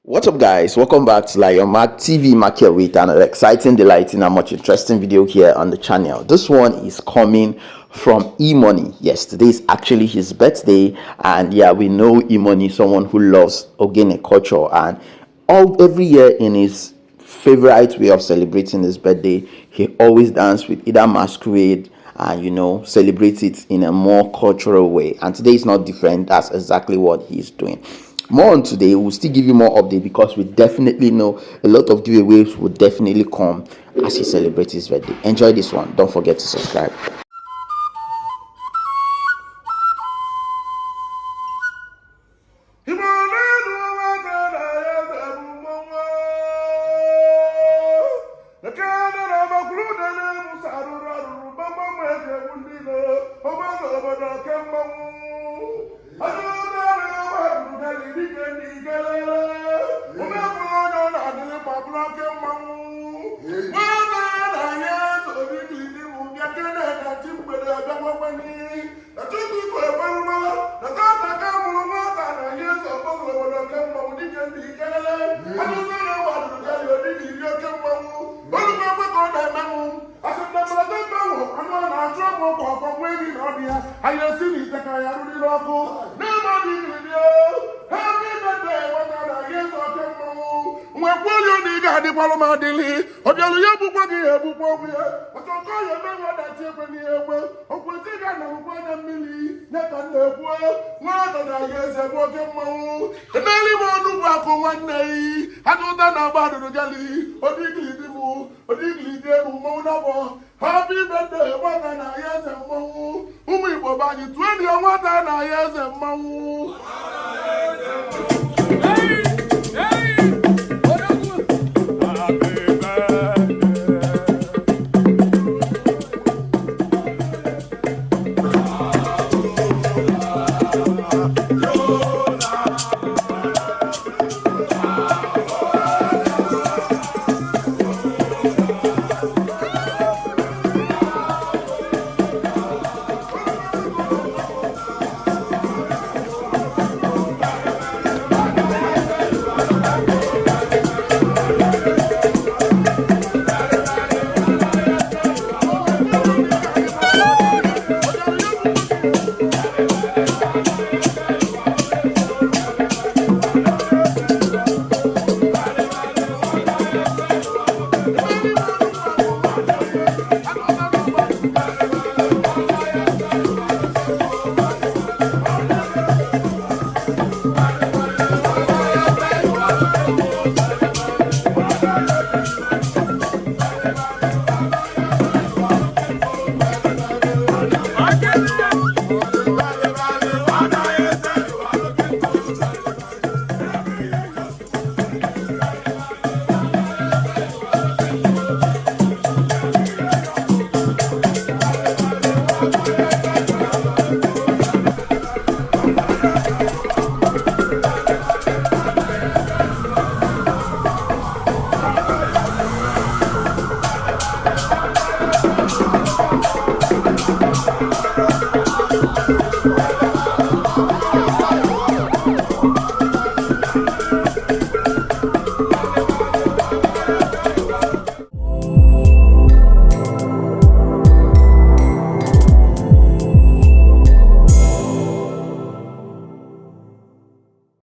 What's up, guys? Welcome back to Lion Mark TV Market with another exciting, delighting, and much interesting video here on the channel. This one is coming from Emoney. Yes, today is actually his birthday, and yeah, we know Emoney, someone who loves Ogene culture, and all every year in his favorite way of celebrating his birthday, he always dance with either masquerade and celebrate it in a more cultural way. And today is not different. That's exactly what he's doing. More on today, we'll still give you more update because we definitely know a lot of giveaways will definitely come as he celebrates his birthday. Enjoy this one. Don't forget to subscribe. Igbo na-enu nwata na ya eze bụ mmọnwụ. Eke nara agbakwuru udele musa arụrụ arụrụ gbamgbam eji egbu ndị ilo ọgbakọ obodo oke mmọnwụ. Anyị esi n'ite ka ya rụrịrị ọkụ n'ebe ọ dị iri happy birthday nwata na ya eze oke mmanwụ nwekwa onye na ị ga-adịkwalụ m adịlị ọ bịalụ ya egbukwa gị ya egbukwa onwe ya ọchọkọ ya eme nwa dachi ekwe n'ihe ekwe okwesị ga na akwụkwọ anya mmiri nye ka m na-ekwu nwata na ya eze bụ oke mmanwụ n'eluigwe ọnụgbu akụ nwanne yi agụta na agba adụrụ gali odigilidi mụ odigilidi elu mmanwụ nabọ happy birthday nwata na ya eze mmanwụ ụmụ Igbo be anyị tụọ ya nwata na ya eze mmanwụ.